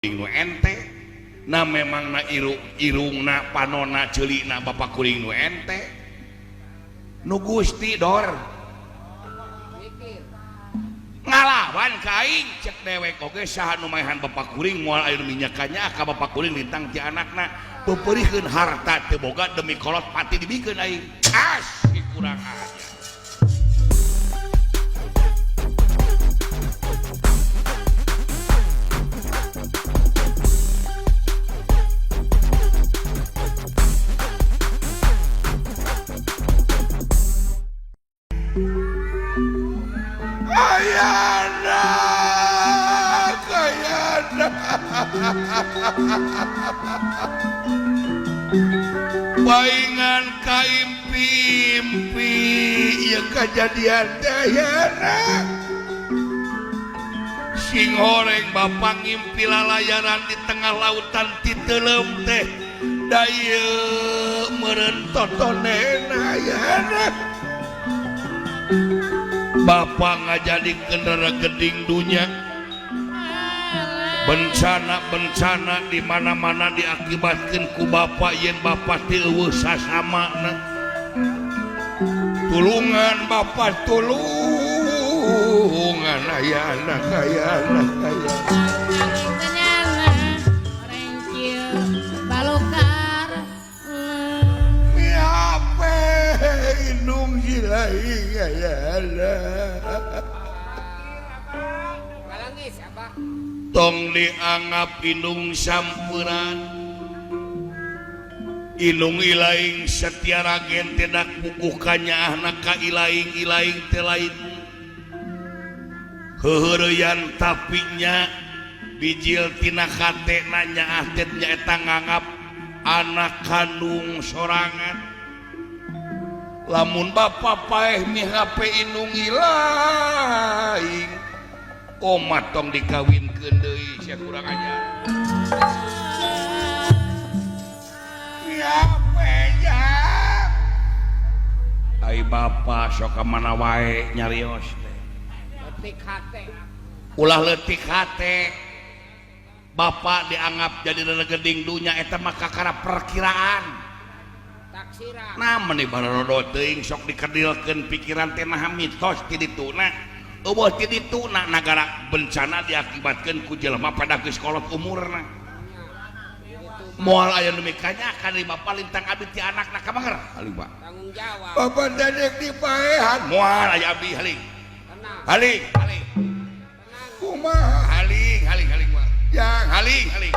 Nu ente nah memang na irungna panona ceulina bapak kuring nu ente nu Gusti dor ngalawan ka aing cek dewek oge saha nu maehan bapak kuring moal aya nu minyakannya ka bapak kuring lintang ti anakna peupeurihkeun harta teu boga demi kolot pati dibikeun aing as kurang aja. Ayana, kayana. Paingan kaimpi-impi ieu kajadian teh ayana. Sing horeng bapak ngimpi lalayaran di tengah lautan titeuleum teh da ieu meureun totonena ayana. Bapak ngajadikeun rerengeding dunya bencana-bencana di mana-mana diakibatkeun ku bapak yen bapak teu eueuh sasamana. Tulungan bapak tulungan ayana kayana kayana. Miape indung silaing ayana. Tong dianggap indung sampuran indung ilaing setia ragen tidak pukuh kanyaahna ka ilaing ilaing teh lain heuheureyan tapinya bijil tina kate nanya teh nyaeta nganggap anak kandung sorangan lamun bapa paeh mihape indung ilaing omat tong dikawinkeun deui sia kurang ajar. Miape jang ai bapa sok ka mana wae nyarios teh leutik hate ulah leutik hate bapak dianggap jadi reregeding dunya eta mah kakara perkiraan taksiran nah meni barodo teuing sok dikedilkeun pikiran teh naha mitos ti dituna eueuh ti dituna nagara bencana diakibatkeun ku jelema pada geus kolot umurna moal aya nu mikanya ka di bapa lintang abdi ti anakna ka banger haling Pak tanggung jawab bapak dadek dipaehan moal aya abdi haling haling haling kumaha haling haling haling Pak yang haling haling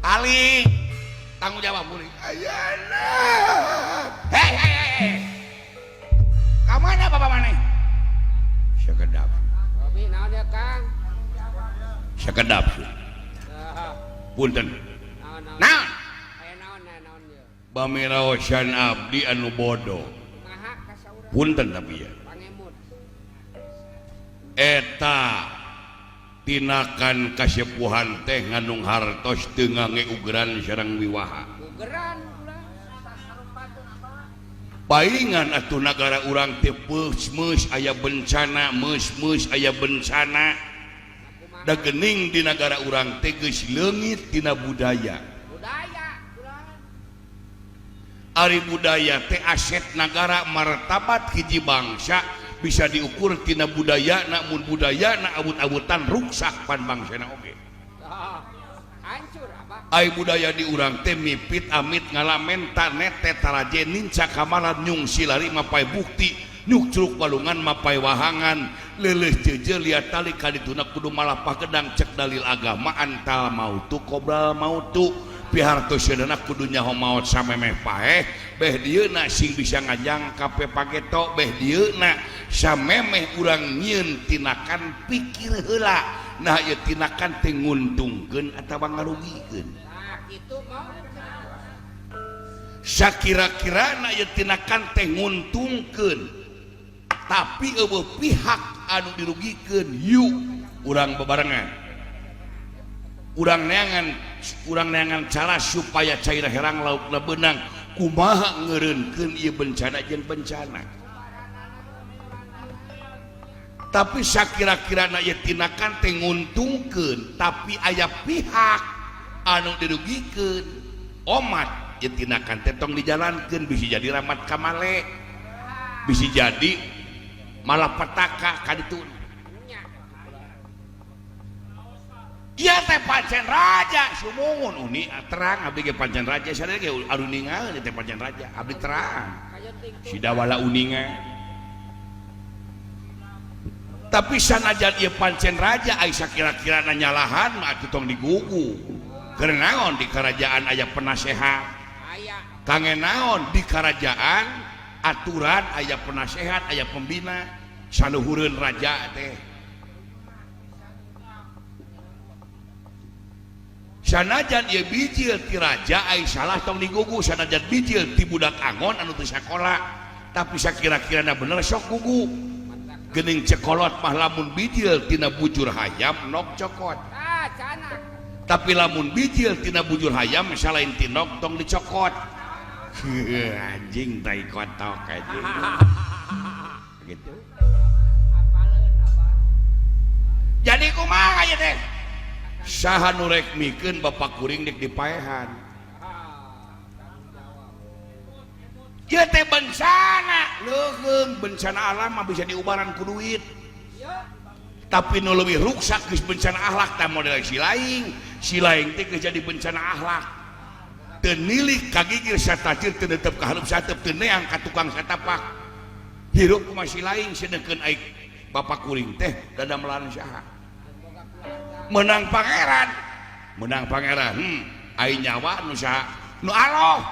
haling tanggung jawab kuring ayana hei hei hei ka mana bapak maneh sekedap Robi naon ya Kang sekedap punten naon aya naon naon ieu bamiraosan abdi anu bodoh punten tapi ya eta tinakan kasepuhan teh ngandung hartos teu ngange ugeran sareng wiwaha ugeran paingan atuh nagara urang teh meus aya bencana meus aya bencana da geuning di nagara urang teh geus leungit tina budaya ari budaya teh aset nagara martabat hiji bangsa bisa diukur tina budaya namun budaya na abut-abutan ruksak pan bangsana oge hancur apa ai budaya di urang teh mipit amit ngalamen tanete taraje ninca kamaran nyungsi lari mapai bukti nyukcruk walungan mapai wahangan leuleus jeujeu liat tali kadituna kudu malapah gedang cek dalil agama antal mautu qobral mautu pihartos kudu nyaho maot samemeh paeh beh dieuna sing bisa ngajang kape pageto beh dieuna samemeh urang nyieun tinakan pikir heula nah ieu tinakan teh nguntungkeun atawa ngarugikeun nah kitu mau sakira-kirana ieu tinakan teh nguntungkeun tapi eueuh pihak anu dirugikeun yuk urang bebarengan urang neangan cara supaya cair herang laukna beunang kumaha ngeureunkeun ieu bencana jeung bencana Tapi sakira-kira na ieu tindakan teh nguntungkeun, tapi aya pihak anu dirugikeun. Omat ieu tindakan teh tong dijalankeun bisi jadi rahmat kamale. Bisi jadi malapetaka ka ditu. Ieu teh pancen raja sumungun uni terang abdi ge pancen raja sadaya ge aruninga teh pancen raja abdi terang. Sidawala uninga. Tapi sanajan ieu pancen raja ai sakira-kirana nyalahan mah atuh tong digugu. Keur naon di kerajaan aya penasehat? Kangen naon di kerajaan aturan aya penasehat, aya pembina saluhureun raja teh. Sanajan ieu bijil ti raja ai salah tong digugu, sanajan bijil ti budak angon anu teu sakola, tapi sakira-kirana bener sok gugu. Geuning cekolot mah lamun bijil tina bujur hayam nok cokot. Ah, canak. Tapi lamun bijil tina bujur hayam salain tinok tong dicokot. Anjing tai kotok anjing. Gitu. Jadi kumaha ieu teh? Saha nu rek mikeun bapak kuring dek dipaehan. Ieu teh bencana, leuheung bencana alam mah bisa diubaran ku duit. Tapi nu leuwih ruksak geus bencana akhlak tah model si laing. Si laing teh geus jadi bencana akhlak. Teu nilik ka gigir satajir teu netep ka hareup sateup teu neang ka tukang satapak. Hirup kumaha si laing sedengkeun aing bapak kuring teh dadamelan saha. Menang pangeran. Menang pangeran. Aing nyawa nu saha? Nu aloh.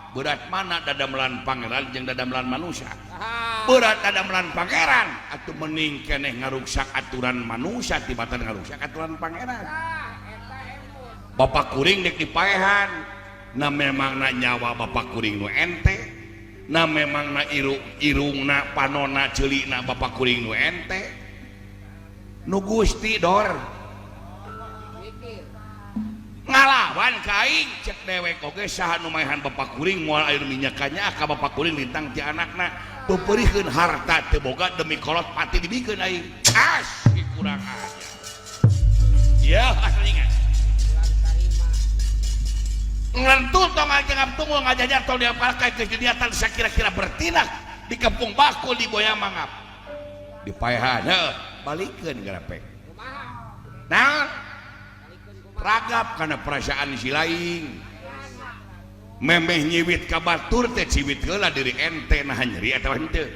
Berat mana dadamelan pangeran jeung dadamelan manusia? Berat dadamelan pangeran atuh mending keneh ngaruksak aturan manusia tibatan ngaruksak aturan pangeran. Bapak kuring dek dipaehan. Na memangna nyawa bapak kuring nu ente, na memangna irungna panona ceulina bapak kuring nu ente. Nu Gusti dor ngalawan ka aing cek dewek oge saha nu maehan bapak kuring moal aya nu minyakannya ka bapak kuring lintang ti anakna peperihkeun harta teu boga demi kolot pati dibikeun aing. As kurang aja. Ya asli ingat. Ngentul tong ngajengap tunggu ngajajar tong diapalkan kejadian sakira-kira bertindak di kampung bakul di boya mangap. Dipaehan heuh balikeun garapek. Nah ragap karena perasaan si lain memeh nyiwit ka batur teh ciwit heula diri ente nah nyeri atawa henteu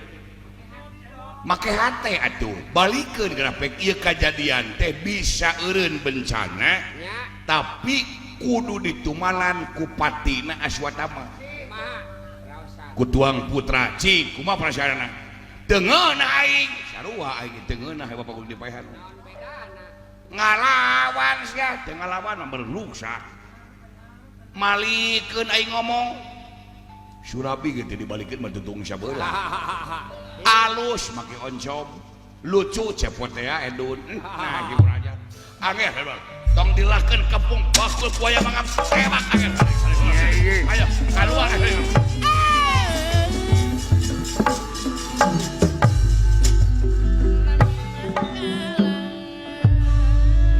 make hate atuh balikeun grafik ieu kajadian teh bisa eureun bencana tapi kudu ditumalan ku patina Aswatama ku tuang putra cing kumaha perasaanna teu ngeunah aing sarua aing teu ngeunah bapak kudu dipaehan ngalawan sia teu ngalawan mah berluksak malikeun aing ngomong Surabi ge teh dibalikeun mah tuntung sabeula alus make oncom lucu cepot teh edun nah kieu aja angel tong dilakeun kepung bakul buaya mangap tewak angel ayo kaluar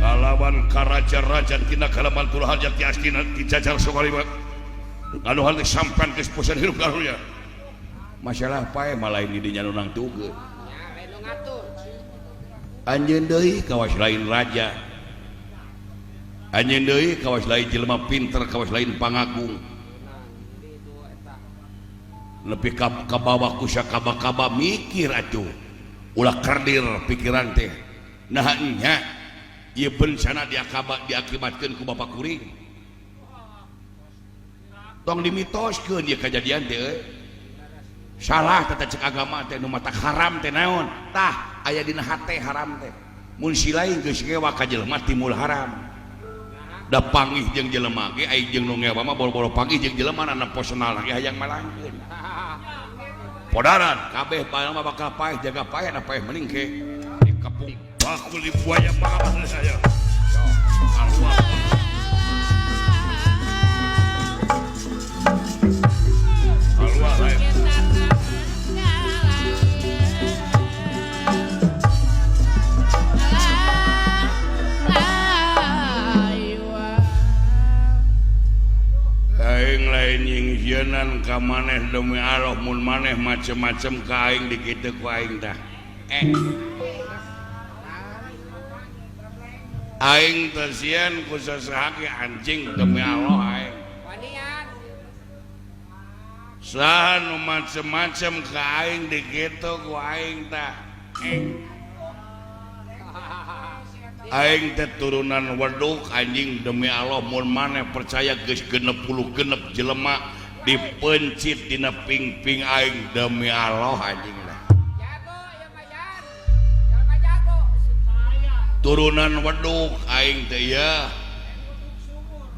ngalawan karaja-raja tina kalaman tuluhan jati astina ti jajar sokalima anu hal sampean geus bosan hirup karunya masalah pae mah lain di dinya nu nangtukeun anjeun deui kawas lain raja anjeun deui kawas lain jelema pinter kawas lain pangagung lebih ka bawah ku sakaba-kaba mikir atuh ulah kerdir pikiran teh nah nya ieu bencana diakibatkeun ku bapak kuring tong dimitoskeun ieu kajadian teh euy salah tata cek agama teh nu matak haram teh naon tah aya dina hate haram teh mun si lain geus ngewa ka jelema timul haram da pangih jeung jelema ge ai jeung nu ngewa mah boro-boro pangih jeung jelema na personal ge hayang malangkeun podaran kabeh bae mah bakal paeh jaga paeh na paeh mending ke di kampung bakul di buaya mah saya kaluar kaluar ayo. wanian ka maneh demi Allah mun maneh macem-macem ka aing dikitu ku aing tah. Aing teh sieun ku sasaha ge anjing demi Allah aing. Wanian. Saha nu macem-macem ka aing dikitu ku aing tah. Aing teh turunan weduk anjing demi Allah mun maneh percaya geus 66 jelema dipencit dina pingping aing demi Allah anjing lah. Jago ieu mah Yan. Jelema jago. Turunan weduk aing teh ya.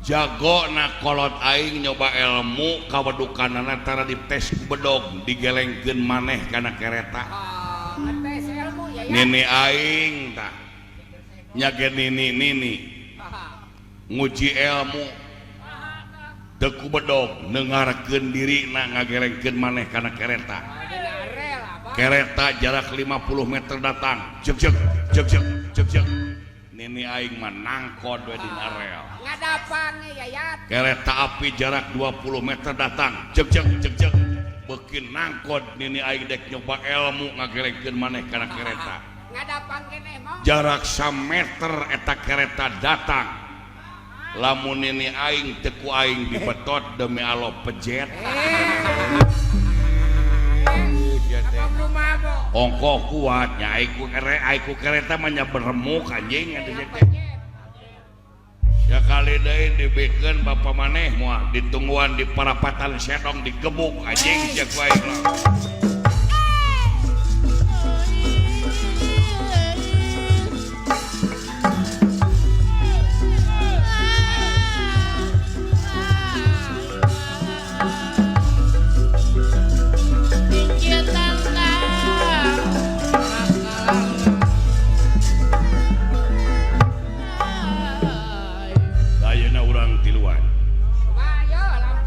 Jago na kolot aing nyoba ilmu kawedukanana tara dites ku bedog digelengkeun maneh kana kereta. Oh, ngetes ilmu ya Yan. Nini aing tah. Nyage nini nini nguji ilmu teu ku bedog nengarkeun dirina ngagelengkeun maneh kana kereta. Kereta jarak 50 meter datang jek jek jek jek jek jek nini aing mah nangkod we dina rel. Ngadapan ya Yayat. Kereta api jarak 20 meter datang jek jek jek jek beuki nangkod nini aing dek nyoba ilmu ngagelengkeun maneh kana kereta. Jarak 1 meter eta kereta datang lamun nini aing teu ku aing dibetot demi Allah pejet. Ongkoh kuat nya aing ku kereta mah nya beremuk anjing atuh teh. Ya kali deui dibikeun bapa maneh moal ditungguan di parapatan sedong digebuk anjing sia ku aing lah.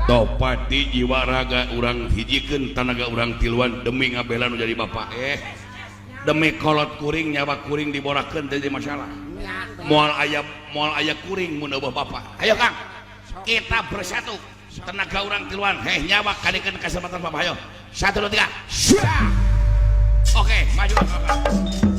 Topati jiwa raga urang hijikeun tanaga urang tiluan demi ngabela nu jadi bapak demi kolot kuring nyawa kuring diborakeun teu jadi masalah. Moal aya kuring mun eueuh bapak. Ayo Kang, kita bersatu tenaga urang tiluan heh nyawa kadikeun kaselamatan bapak. Ayo 1 2 3. Oke, maju bapak.